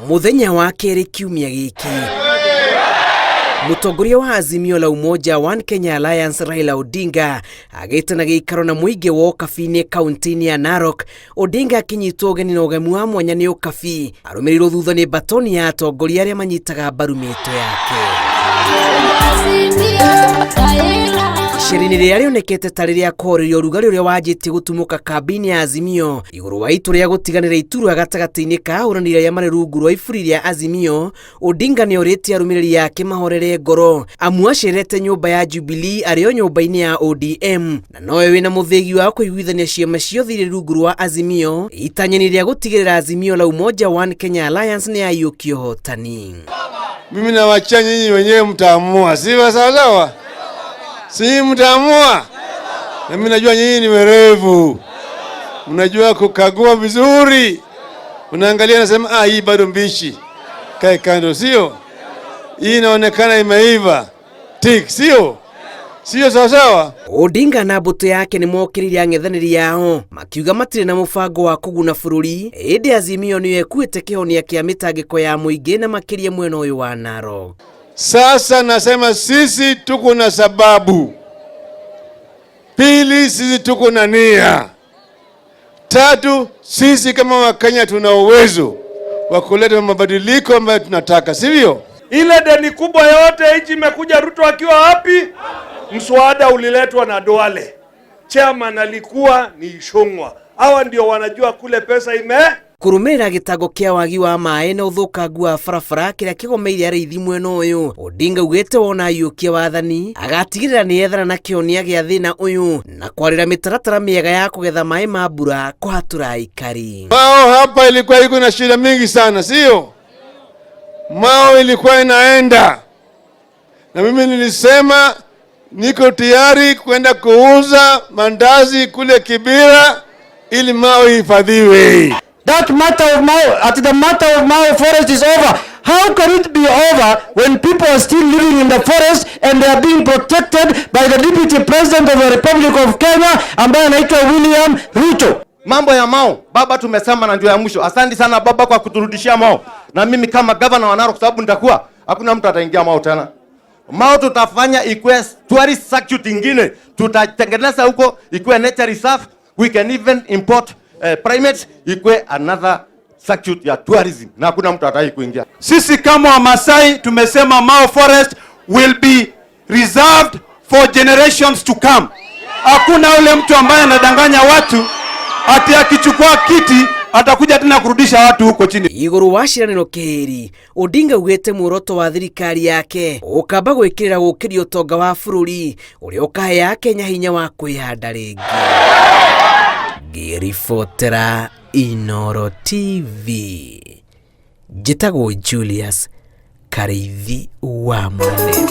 Mũthenya wa kerĩ kiumia gĩkĩ, mũtongoria wa Azimio la Umoja One Kenya Alliance Raila Odinga agĩte na gĩikaro na mũingĩ wa Ũkabi-inĩ kaunti-inĩ ya Narok. Odinga akĩnyitwo ũgeni na ũgemu wa mwanya nĩ Ũkabi, arũmĩrĩirwo thutha nĩ batoni ya atongoria arĩa manyitaga mbaru mĩto yake. Icera-inĩ rĩrĩa rĩonekete ta rĩrĩa kũhoreria ũrugarĩ ũrĩa wanjĩtie gũtumũka kambĩ-inĩ ya Azimio igũrũ wa itua rĩa gũtiganĩra iturwa gatagatĩ-inĩ ka ahũranĩri arĩa marĩ rungu rwa iburi rĩa Azimio, Odinga nĩ orĩtie arũmĩrĩri ake mahorere ngoro amu acerete nyũmba ya Jubilee arĩ o nyũmba-inĩ ya ODM na nowe wĩna mũthĩgi wa kũiguithania ciama ciothe irĩ rungu rwa Azimio itanya-inĩ rĩa gũtigĩrĩra Azimio la Umoja One Kenya Alliance nĩ yaiyũkia ũhotani. Mimi nawachia nyinyi wenyewe mtaamua, sivyo? Sawa sawa, si mtaamua? Na mimi najua nyinyi ni werevu, mnajua kukagua vizuri, mnaangalia nasema, ah, hii bado mbichi, kae kando, sio? Hii inaonekana imeiva, tik, sio? Sio sawa sawa? Odinga na mbũtũ yake nĩ mokĩrĩire ang'ethanĩri ao makiuga matirĩ na mũbango wa kũguna bũrũri ĩndĩ Azimio nĩyo ĩkuĩte kĩhonia kĩa mĩtangĩko ya mũingĩ na makĩria mwena ũyũ wa Narok. Sasa nasema sisi tuko na sababu. Pili, sisi tuko na nia. Tatu, sisi kama Wakenya tuna uwezo wa kuleta mabadiliko ambayo tunataka, sivyo? Ile deni kubwa yote nchi imekuja Ruto akiwa wapi? Mswada uliletwa na Duale, chairman alikuwa ni Ichung'wa. Hawa ndio wanajua kule pesa ime Kũrũmĩrĩra gĩtango kĩa wagi wa maĩ na ũthũkangu wa barabara kĩrĩa kĩgomeire arĩithi mwena ũyũ, Odinga augĩte wona aiyũkia wathani agatigĩrĩra nĩ ethana na kĩhonia gĩa thĩna ũyũ na kwarĩra mĩtaratara mĩega ya kũgetha maĩ ma mbura kũhatũra aikari. Mao hapa ilikuwa iko na shida mingi sana, sio? Mao ilikuwa inaenda, na mimi nilisema niko tayari kwenda kuuza mandazi kule Kibera ili Mao ihifadhiwe. That matter of Mao, at the matter of Mao forest is over. How can it be over when people are still living in the forest and they are being protected by the Deputy President of the Republic of Kenya ambaye anaitwa William Ruto? Mambo ya Mao baba, tumesema na ndio ya mwisho. Asante sana baba kwa kuturudishia Mao, na mimi kama gavana wa Narok, sababu nitakuwa hakuna mtu ataingia Mao tena. Mao tutafanya ikuwe tourist circuit ingine, tutatengeneza huko ikuwe nature reserve. We can even import primates, ikuwe another circuit ya tourism, na hakuna mtu atai kuingia. Sisi kama Wamasai tumesema Mao Forest will be reserved for generations to come. Hakuna ule mtu ambaye anadanganya watu ati akichukua kiti atakuja tena kurudisha watu huko chini. Igũrũ wa ciĩranĩro kĩhĩri, Odinga augĩte muoroto wa thirikari yake ũkamba gwĩkĩrĩra gũkĩria ũtonga wa bũrũri ũrĩa ũkahe Akenya hinya wa kwĩhanda rĩngĩ. Ngĩribotera Inooro TV, njĩtagwo Julius Karĩithi wa Mũnene.